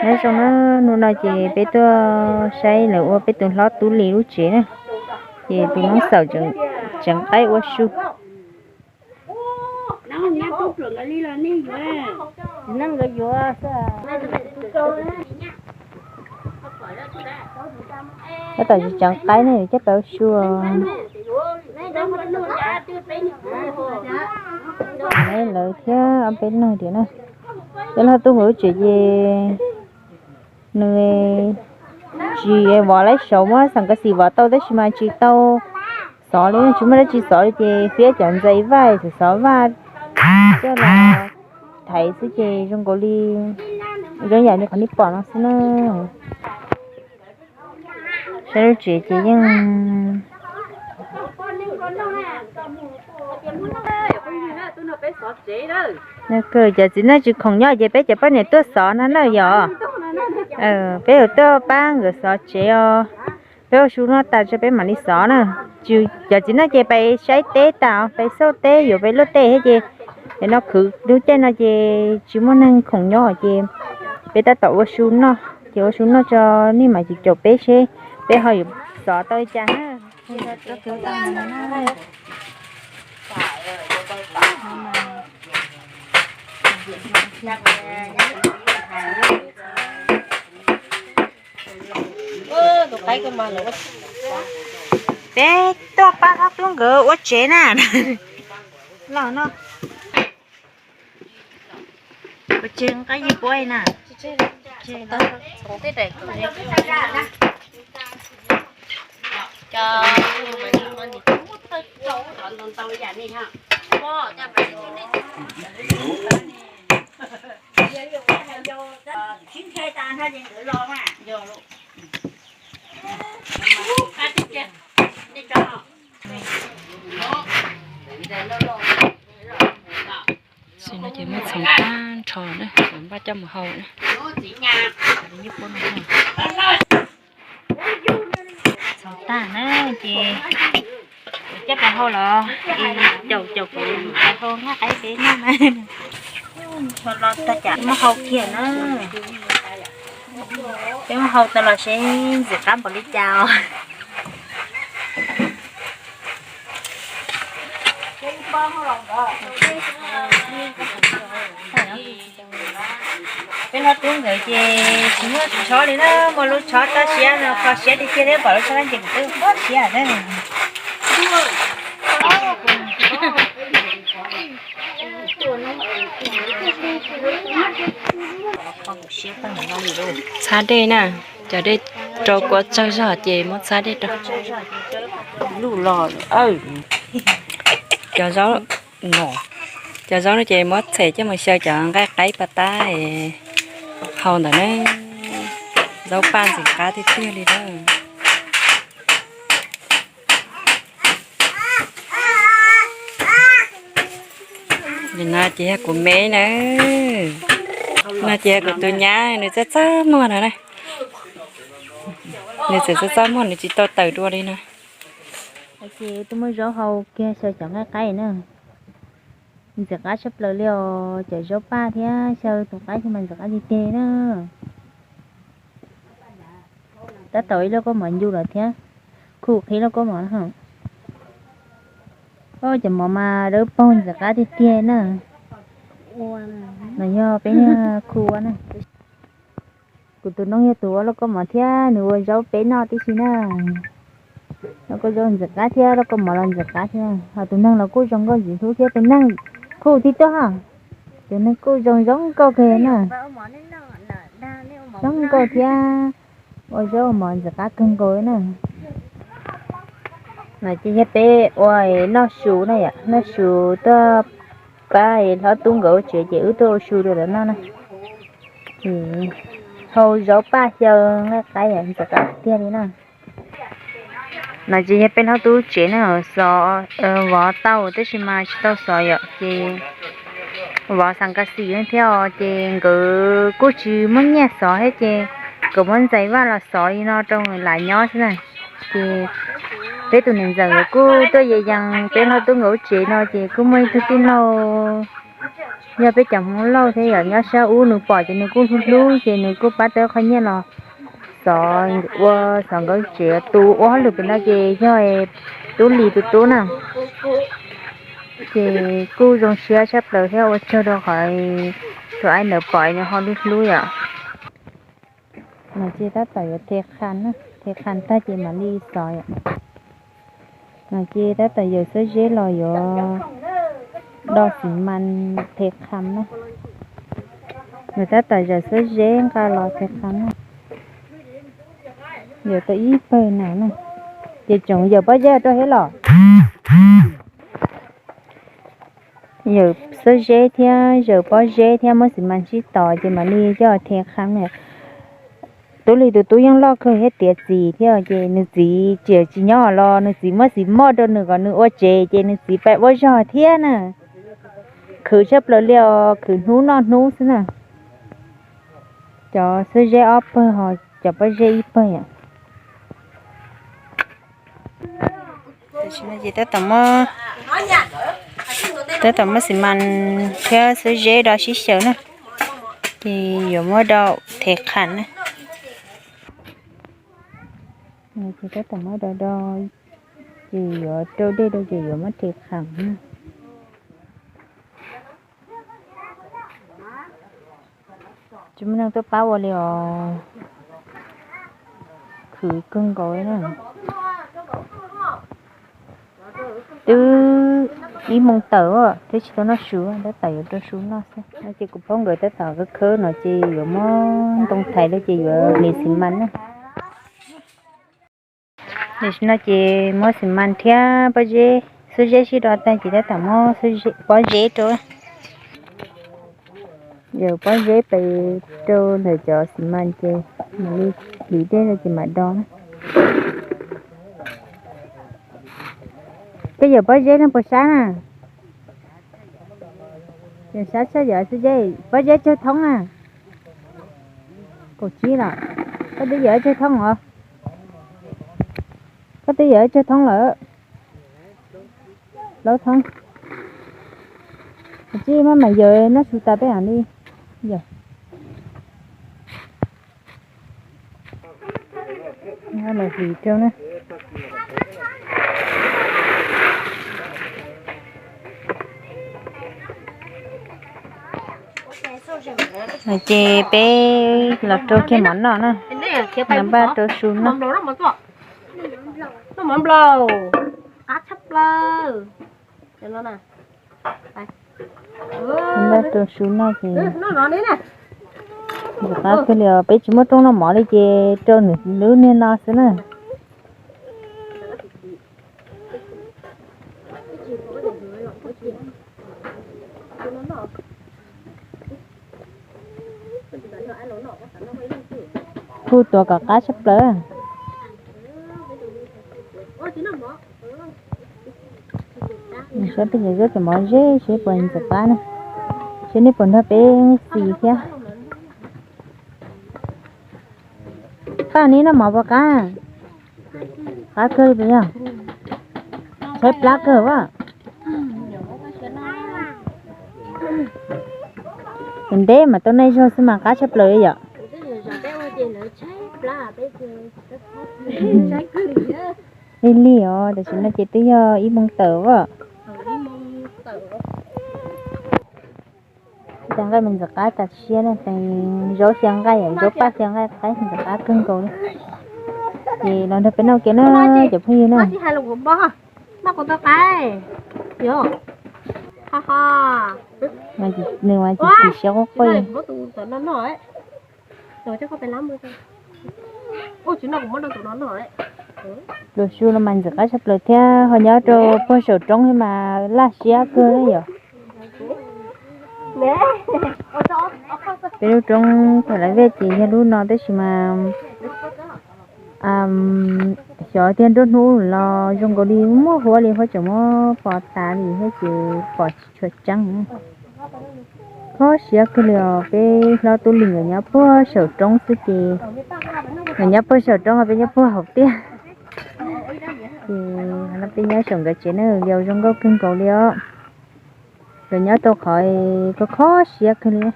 Nyob zoo na, hnub no ces peb tuaj saib lawv ua peb tus hlob Tub Lis lub tsev na, ces tus Noob Xaum tseem qaib ua su. Tab tom tseem qaib ne, coj pab ua su. Lawv thiab ob peb leeg tias na, peb hlob Tub nkawd lub tsev ces nws tsis vov laib saud, muab xas kas xis vov tau tab sis mas tsis tau xov li, tsis muaj dab tsi xov li ces fiab cov ntxais vaj xov xov vaj coj los thaiv xwb ces zoo nkaus li zoo yam li qhov nej pom no xwb na. Saib lub tsev ces yeej, cov txiv neej tsis khoom nyob ces peb cov poj niam tuaj xov na na yom. Peb yuav tuaj pab nkawd xov tsev os. Peb ua su noj tas tso peb mam li xov na. Cov txiv neej ces pais saib teb tas, pais xauj teb, yuav pais luaj teb thiab ces, es no khwv lub caij no ces tsis muaj neeg khoom nyob ces peb tab tom ua su noj, ces ua su noj tso nej mam caum peb seb peb ho yuav xov tau li cas na. Peb tuaj pab hlob Tub nkawd ua tsev na. Los no, ua tsev nqa yig puab na. Xwb no ces muab txhoov tag nrho na, npaj coj mus hau na. Txhoov tag na ces coj pais hau los, caum caum kuv pais hau nqaij qaib peb noj na. Ho los tag cas muab hau kiag na. Peb muab hau tau los seb ntxim qab npaum li cas os. Peb hlob Tub nkawd ces tsis muaj tsis tshob li na, muaj lub tshob toj siab no kho siab tiag tiag thiab, pom lub tshob laj ncees kuv twb kho siab na. Txhab dej na, cov dej rau kua tsawg zog ces muab txhab dej rau. Cov zaub no, cov zaub no ces muab txhem coj mus xyaw cov nqaij qaib pas tab hau ntawd na. Zaub paj ntxim qab tiag tiag li na. No ces yog kuv me na, no ces yog kuv tus nyab, nws txaj txaj muag no na. Nws txawm txaj txaj muag, nws tsis tau tawm dua li no. Ces tuaj muab zaub hau kiag xyaw cov nqaij qaib na. Ntxim qab tshaj plaws li os, cov zaub paj thiab xyaw tus qaib thiab mas ntxim qab tiag tiag na. Tab tom ib lub kab mov ncu los thiab, khu qhib lub kab mov na. Cov mov mas dawb paug ntxim qab tiag tiag na. Los yog peb khu ua na. Kuv tus noob yog tus ua lauj kaub mov thiab nws ua zaub peb noj tib si na. Lauj kaub zaub ntxim qab thiab lauj kaub mov los ntxim qab thiab, ho tus neeg los kuj zoo nkauj ntxim hlub thiab, tus neeg kuj tib tuaj ha, tus neeg kuj zoo zoo nkauj kawg na. Zoo nkauj thiab ua zaub ua mov ntxim qab kawg nkaus na. No ces yog peb ua noj su na yom, noj su tuaj pab hlob tub nkawd ua tsev ces wb tuaj ua su rau lawv noj na. Hau zaub paj xyaw nqaij qaib ntxim qab tiag li na. No ces yog peb hlob tub tsev na, xov vov tau tab sis mas tsis tau xov yom, ces vov xas kas xis thiab os, ces nkawd kuj tsis muaj nyiaj xov thiab ces nkawd muab ntxais vaj los xov li no rau nkawd lam nyob xwb na. Ces peb tus niam ntxawm nkawd kuj tuaj yees yees peb hlob tub nkawd lub tsev no ces kuj muaj ib tug tij laug Yog peb cov Hmoob Lauj thiab yom, nyob sab ub nws pom ces nws kuj hlub hlub ces nws kuj pab tau qhov nyiaj los xov ua xov nkawd tsev. Tus ua hauj lwm pem no ces yog Tub Lis tus tub na, ces kuj zoo siab tshaj plaws thiab ua tsaug rau qhov tus aib ntawd pom nws ho hlub hlub yom. No ces tab tom yuav the qha na, the qha tag ces mam li xov yom. No ces tab tom yawm xwb zeb los yuav do xi mas the qha na. Nws tab tom yawm xwb zeb nqa los the qha na. Yawm tau ib pawg na na, ces tseem yawm pob zeb rau thiab los. Yawm xwb zeb thiab yawm pob zeb thiab muab xi mas ntsib tos ces mam li coj the qha na. Tub Lis tus tub yeej loj kawg thiab tiav txim thiab ces nws txiv tseem tsis nyob los nws txiv muab xi mos rau nws kom nws ua tsev ces nws txiv pab ua zog thiab na. Khwv tshaj plaws li os, khwv hnub noj hnub xwb na. Cov xwb zeb ob pawg ho cov pob zeb ib pawg yom. Tam sim no ces tab tom muab, tab tom muab xi mas thiab xwb zeb do sib xyaw na, ces yuav muab do the qha na. Ces tab tom muab do do, ces yuav rau dej rau ces yuav muab the qha na. Tsis muaj neeg tuaj pab ua li os. Khwv kawg nkaus li na. Twb ib moos tawm twb tsis tau noj su, tab tom yuav rau su noj xwb. No ces kuv phob nkawd tab tom khawb khawb no ces yuav muab ntoo thaiv rau ces yuav hliv xi mas na. Tam sim no ces muab xi mas thiab pob zeb, xwb zeb sib do tag ces tab tom muab pob zeb rau. Yawm pob zeb pes rau ntawm cov xi mas ces mam li hliv dej rau ces mam do na. Koj yawm pob zeb no puas sab na? Yawm sab tshaj yawm xwb zeb, pob zeb tsawg thoob na? Kaum tsib lawm. Koj twb yawm tsawg thoob os? Koj twb yawm tsawg thoob lawm? Plaub thoob. Kaum tsib mas mam yawm noj su tas peb mam li yawm. Lawv hliv rau na. Ces peb los rau kiag mov noj na. Npaj rau su noj. Npaj rau su noj ces ntxim qab kawg li os, peb tsis muaj rooj noj mov li ces rau nws lub niag no xwb na. Kuj tuav kom qab tshaj plaws. Saib peb cov zaub tseem mov ze seb puas ntxim qab na. Seb nej puas nrog peb xis thiab. Paj, neb noj mov puas qab? Qab kawg li puas yog? Tshaib plab kawg as. Tus ntej mas tau neej zog xwb mas qab tshaj plaws li yom. Lig lig os, tam sim no ces twb yog ib moos tawm as. Cov nqaij me ntxim qab tas siab na, zaub xyaw nqaij, zaub paj xyaw nqaij qaib ntxim qab kawg nkaus li. Ces los nrog peb noj kiag na cov phooj ywg na. Nws mas tsis tsis siab quaj quaj. Lus su no mas ntxim qab tshaj plaws thiab ho nyob rau puag saum roob thiab mas laj siab kawg li yom. Peb lub roob thaum lawv vej ces yog lub no tab sis mas xyov tiag nruab hnub los zoo nkaus li muaj huab li huab tseem muab pov tas li thiab ces pom tsis tshua tseeb. Kho siab kawg li os, peb hlob Tub Lis nkawd nyob puag saum roob xwb ces nkawd nyob puag saum roob, peb nyob puag hauv tiaj. Ces no peb nyob saum nkawd tsev na, yau zoo nkauj kawg nkaus li os. Cov nyob tau qhov kho kho siab kawg li.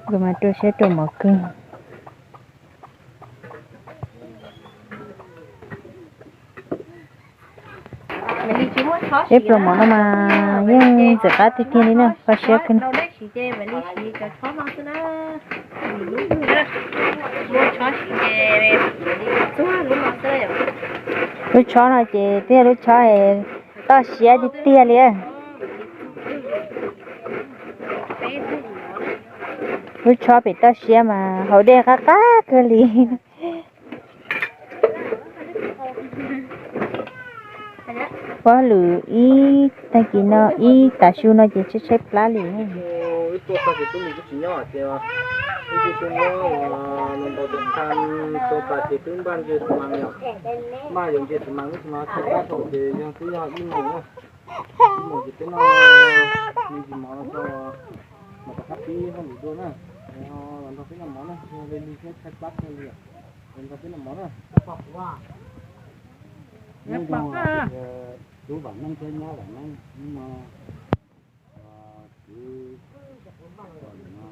Nkawd mas rau siab rau mov kawg. Ib pluas mov no mas yeej ntxim qab tiag tiag li na, kho siab kawg. Lub tshob no ces twb yog lub tshob toj siab tiag tiag li. Lub tshob pem toj siab mas haus dej qab qab kawg li. Ua hauj lwm ib tag kis no ib tav su no ces tshaib tshaib plab li. Wb tuaj tag ces tub mus twb tsis nyob tias, wb twb tuaj muab ua npau taws qha rau tas ces twb npaj ntses xis mas yom, npaj yuav ntses xis mas lub xis mas tshaib plab thaum ces yog twb yog ib moos na, ib moos ces peb noj me ntsis mov no tso, mas rov qab pib hauj lwm dua na, los nrog peb noj mov na, yog li li thiab tshaib plab kawg li, los nrog peb noj mov na. Nyob zoo, tub Vam Neeb thiab nyab Vam Neeb, hnub no kuv no,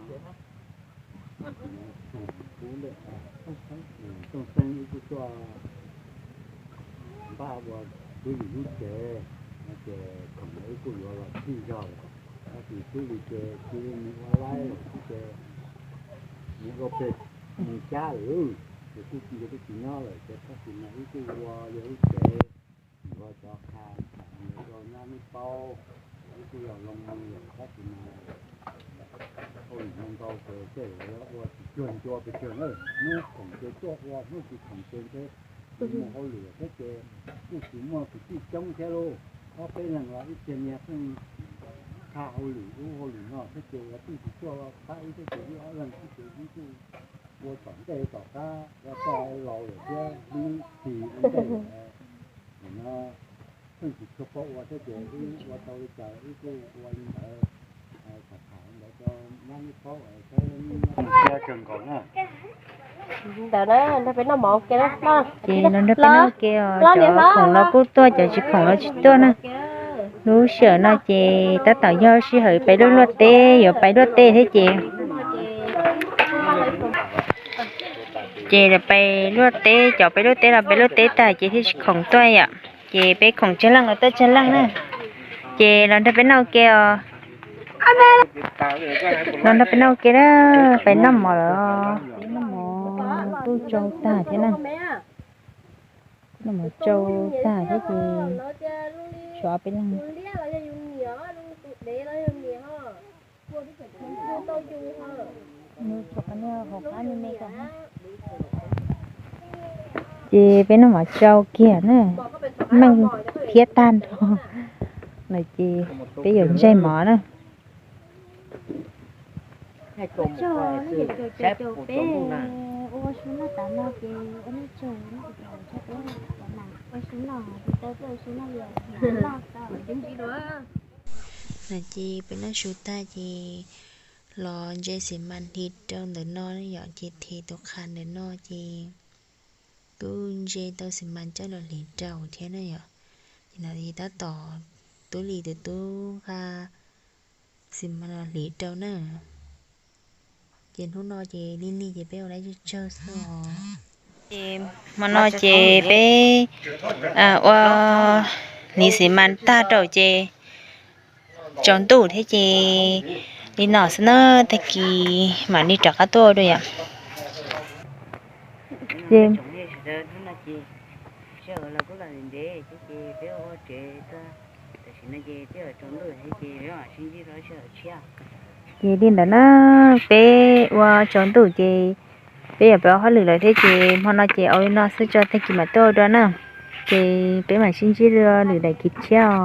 Tooj Xeeb wb kuj tuaj npaj ua tub lis lub tsev, no ces khoom no wb kuj yuav los txhij zog lawm, tab sis tub lis ces cia li mus ua laib lawm xwb ces mus ua pem mus cab lawm, ces kuj cia kuj tsis nyob lawm ces tab sis mas wb kuj ua yog lub tsev, yuav cov qha tham ntawd rau nyab neb paub, wb kuj yog loo mus lawm tab sis mas hauj lwm no ntau ces tej zaum yuav ua tsis cuag ncua pes tsawg na, hnub khoom ces tuaj ua, hnub tsis khoom ces ntshe mus hauj lwm thiab ces kuj tsis muaj kwv tij coob thiab lauj, ob peb leeg los ib txhia niag pheej qha hauj lwm ub hauj lwm no thiab ces ua twb tsis tuaj pab wb thiab ces wb ob leeg xwb ces wb kuj ua tom ntej tom qab ua txoj laus lawm thiab wb tsis ua ntej lawm no, pheej tsis tshua paub ua thiab ces wb ua tau li cas wb kuj ua li ntawd, tham tham ntawd rau nyab neb paub saib neb nyob kawg nkaus na. Ntawd na, nrog peb noj mov ua ke na. Ces los nrog peb noj ua ke os, cov khoom los kuj tuaj, cov tsis khoom los tsis tuaj na. Lub sij hawm no ces tab tom yog sij hawm peb luaj luaj teb, yuav peb luaj teb thiab ces, ces peb luaj teb, cov peb luaj teb los peb luaj teb tag ces thiaj tsis khoom tuaj yom. Ces peb khoom tsawg leej los tuaj tsawg leej na. Ces los nrog peb noj ua ke os. Los nrog peb noj ua ke na, peb noj mov lawm. Peb noj mov kuj tsau tag thiab na. Noj mov tsau tag thiab ces tshuav peb leeg. Ces peb noj mov tsau kiag na, meej thiab tag nrho lawm ces peb yuav ntseg mov na. No ces peb noj su tag ces los ntse xis mas hliv rau ntawm no yom, ces them tus qha ntawm no ces kuj ntse tau xis mas coj los hliv rau thiab na yom. Ces no ces tab tom tub Lis tus tub nqa xis mas los hliv rau na. Ces hnub no ces lig lig ces peb ua dab tsawg tsawg xwb os. Ces hmo no ces peb ua hliv xis mas tag rau ces tsaus ntuj thiab ces li no xwb na, tag kis mam li rov qab tuaj dua yom. Ces li ntawd na, peb ua tsaus ntuj ces peb yuav pib ua hauj lwm lawm thiab ces hmo no ces ua li no xwb tso, tag kis mam tuaj dua na. Ces peb mam sib ntsib dua lwm daim kis tshiab os.